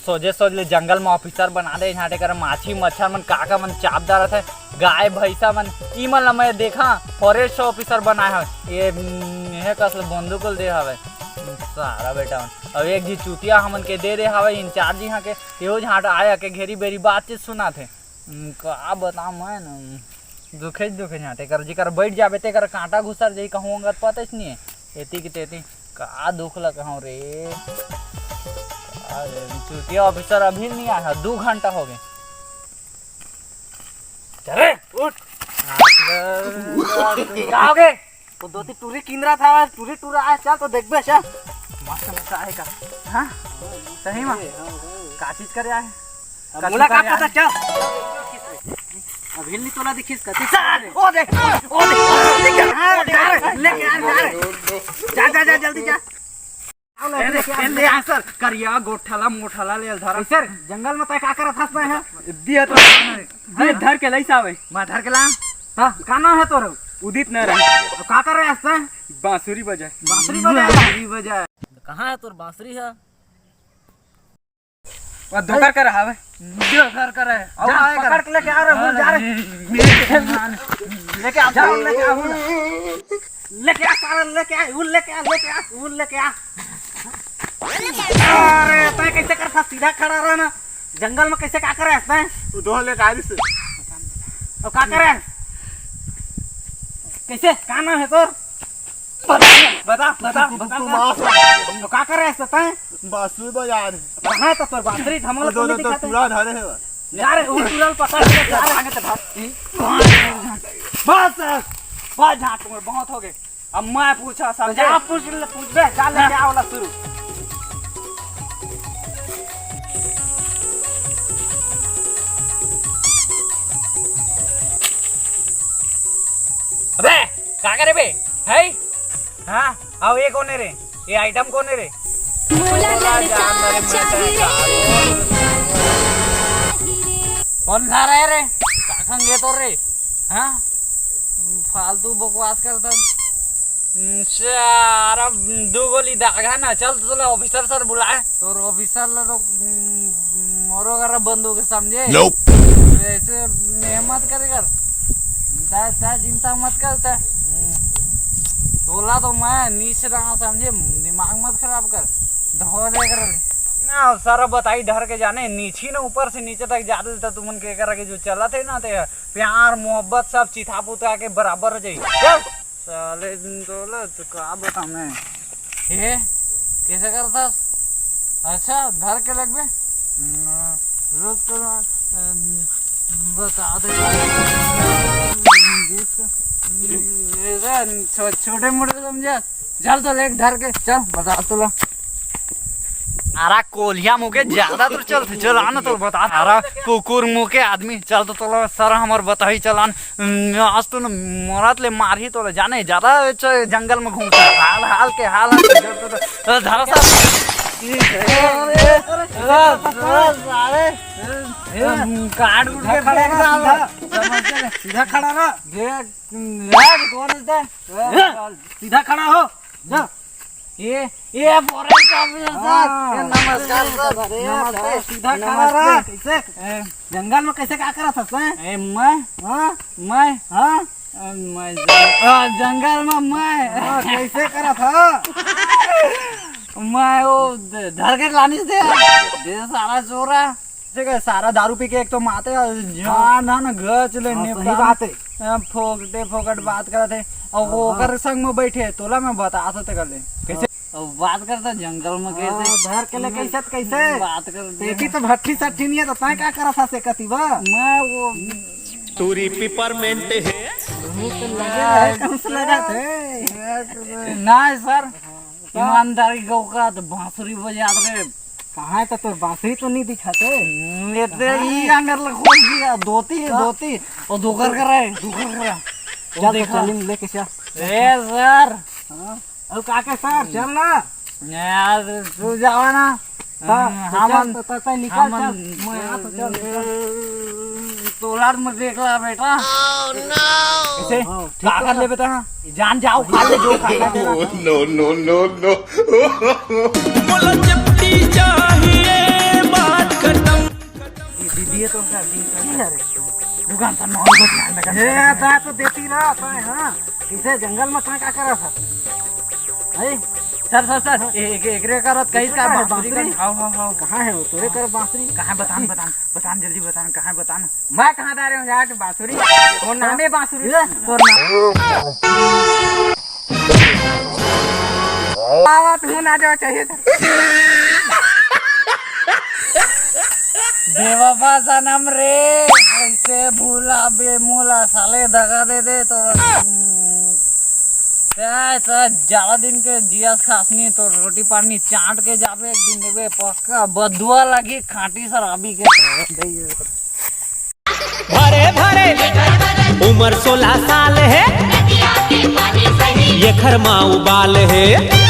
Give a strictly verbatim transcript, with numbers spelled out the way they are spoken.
सोझे सोझ ले जंगल म ऑफिसर बना दे, झांटे कर माछी मच्छर मन काका मन चाप डारत हे, गाय भैंसा मन, ई मन ल मैं देखा फॉरेस्ट ऑफिसर बनाए हवे। ये, ये कस ले बंदूक ल दे हवे, सारा बेटा मन। अब एक जी चुतिया हमन के दे दे हवे इंचार्ज यहाँ के, यो झांट आया के घेरी बेरी बातचीत सुनात हे। हम्म, का बताऊं मैं न, दुखे च दुखे झांटे कर, जेकर बैठ जाबे तेकर कांटा घुसर जाई, कहूं अंगत पता च नहीं है। एती के तेती, का दुख ल कहूं रे। का रे, चुतिया ऑफिसर अभी नहीं आया, दू घंटा हो गए। चल रे, उठ। का हो गए? तो दो तीन टूरी किंदरा था, टूरी टूरा आए, चल तो देखबे, चल। मस्त मस्त आए का? हाँ? सही में? का चीज करे आए? अब का मोला का चीज करे पता, आए? चल। अब हिल नहीं तोला दिखिस का, चल, ओ देख, ओ देख, ओ देख, हाँ, जा रे, लेके आ, जा रे। जा, जा, जा, जल्दी जा। आओ ना, ए, लेके आ। ए, ले आ सर, करिया, गोठाला, मोठाला ले धरा। ए, सर, जंगल में तय का करत हस तय, हाँ? दिया तो, दिया धर के लइस आवे। मैं धर के ला। हाँ, का नाम है तोर? उदित नारायण। अब का कर रहे हस तय? बांसुरी बजा। बांसुरी बजा। बांसुरी बजा। कहाँ है तोर बांसुरी है? वो दोकर कर हवे। दोकर कर है। और जा, आएगा। पकड़ के लेके आ रे, भूल जा रे। लेके आ, जा, लेके आ, भूल। लेके आ, सारा लेके आ, भूल लेके आ, लेके आ, भूल लेके आ। अरे, तय कैसे करता, सीधा खड़ा रह ना। जंगल में कैसे का करे हस तय? वो दो लेके आ रही से। और का करे? कैसे? का नाम है तोर? बता, बता, बता, बता, बता। तो का करे हस तय? बांसुरी बजा रहे। कहाँ तो तोर बांसुरी धमल दो, को दो, नहीं तो दिखाते? पूरा धरे है। जा रे, उड़ उड़ल पकड़ के जा रे, आगे तो धर। बस, बस, झांट मोर बहुत हो गए। अब मैं पूछा समझे? जा पूछ ले, पूछबे, जा लेके आओ ला शुरू। अबे, का करे बे? है? हाँ, आओ, ये कौन है रे? ये आइटम कौन है रे? मोला लड़का चाहिए। कौन सा रहे रे? का खंगे तो रे? हाँ? फालतू बकवास करता। हम्म, सारा दो गोली दागा ना, चल तो तोला ऑफिसर सर बुलाए। तोर ऑफिसर ला तो, हम्म, मोरो करा बंदूक है, समझे? Nope। तो ऐसे मेहनत करे कर। ता, ता चिंता मत कर ता। हम्म। तोला तो मैं नीच रहा, समझे? दिमाग मत खराब कर। धो दे कर। ना, सारा बताई डर के जाने, नीची ना ऊपर से नीचे तक जा देता तुमन के करा के जो चलत है ना, ते प्यार मोहब्बत सब चिता पुता के बराबर हो जाई। चल। साले दिन तोला तो का बता मैं। ए, कैसे करता? अच्छा, धर के लगबे। हम्म, रुक तो, अम, बता दे। ऐसा छो-, छोटे मोटे समझा। चल तो लेके धर के, चल, बता तो ला। अरा कोलिया मुके ज्यादा दूर चलथे, चल आना तो बता। अरा कुकुर मुके आदमी, चल तो तोला सर हमर बताही चलान। हम्म, आज तो न मरत ले मारही तोला, जाने ज्यादा च-, जंगल में घूमता। हाल, हाल के, हाल, हाल के, जब तो, तो, तो धरा सा। काट उठ के फेंक डाला। सीधा, सीधा खड़ा रह। देख, यार, कौन है? सीधा खड़ा हो। जा। ये, ये फॉरेस्ट ऑफिसर सर। हाँ। ये नमस्कार सर। अरे, नमस्ते। सर, सीधा खड़ा रहा। नमस्ते। कैसे? ए, जंगल में कैसे का करत हस, हैं? ए, मैं? हाँ? मैं? हाँ? ए, मैं जंग-, आ, जंगल में मैं। हाँ, कैसे करत ह? मैं वो ध-, धर के लानिस दे। दे सारा चोरा। ठीक है, सारा दारू पी के एक तो माते जान धान गच ले हाँ, सही निपटा। बात है। हाँ, फोकटे फोकट बात करत हे। और वो हाँ। ओकर संग में बैठे, तोला मैं बता तो तेकर ले। कैसे? अब बात करता जंगल में हाँ, कैसे? धर के ले कैसे त कैसे? बात कर तेरी तो भट्ठी सट्ठी नहीं है, तो तैं का करत हस से कती बा? मैं वो टूरी पिपरमेंट है। मुंह तो लगे रहे, कौन से लगा थे? ना सर, ईमानदारी के औकात, बांसुरी बजात रे। कहाँ है तो तोर बांसुरी तो नहीं दिखाते? ये ते कहाँ ई है? अंगर लग खोल दिया, धोती है, हाँ। धोती। और दोकर कर रहा है, दोकर कर रहा है। वो चल तो देखा। चल, लेके चल। ए सर। हाँ। अब का के सर, चल ना। यार, तू जावा ना। हाँ, हम्म, तो चल, हमन, तो, तो, तो निकल, हमन, चल। मैं यहाँ तो चल, चल। तोलार में देख ला बेटा। कैसे? हाँ, ठीक का है कर ना। ले बेटा? जान जाओ, खा ले जो खाना तेरा। No, no, no, no। मोला चपटी चाहिए, मार तो सर, जी सर। जी सर। दुकान सर, माहौल को ध्यान रखा। ए, ता तो देती रहा, ता, हाँ। इसे जंगल में कहाँ का करा था? है? सर, सर, सर, हाँ। ए-, ए-, एकरे करत कहीं का है बांसुरी बांसुरी? का? हाव, हाव, हाव। कहाँ है वो? तोरे कर बांसुरी? कहाँ बतान, बतान, बतान, जल्दी बतान, कहाँ बतान? मैं कहाँ जा रहे हूँ यार, बांसुरी? वो नामे बांसुरी। ये? वो ना-, आवा, तू ना जाओ चाहिए था। बेवफा सनम रे, कैसे भूला बे मोला, साले दगा दे दे तो। हम्म, क्या ऐसा ज्यादा दिन के जिया खासनी तो रोटी पानी चाट के जाबे एक दिन, देखबे पक्का बदुआ लगी खाटी शराबी के तो। भरे भरे उम्र सोलह साल हे, एखर माऊ बाल हे।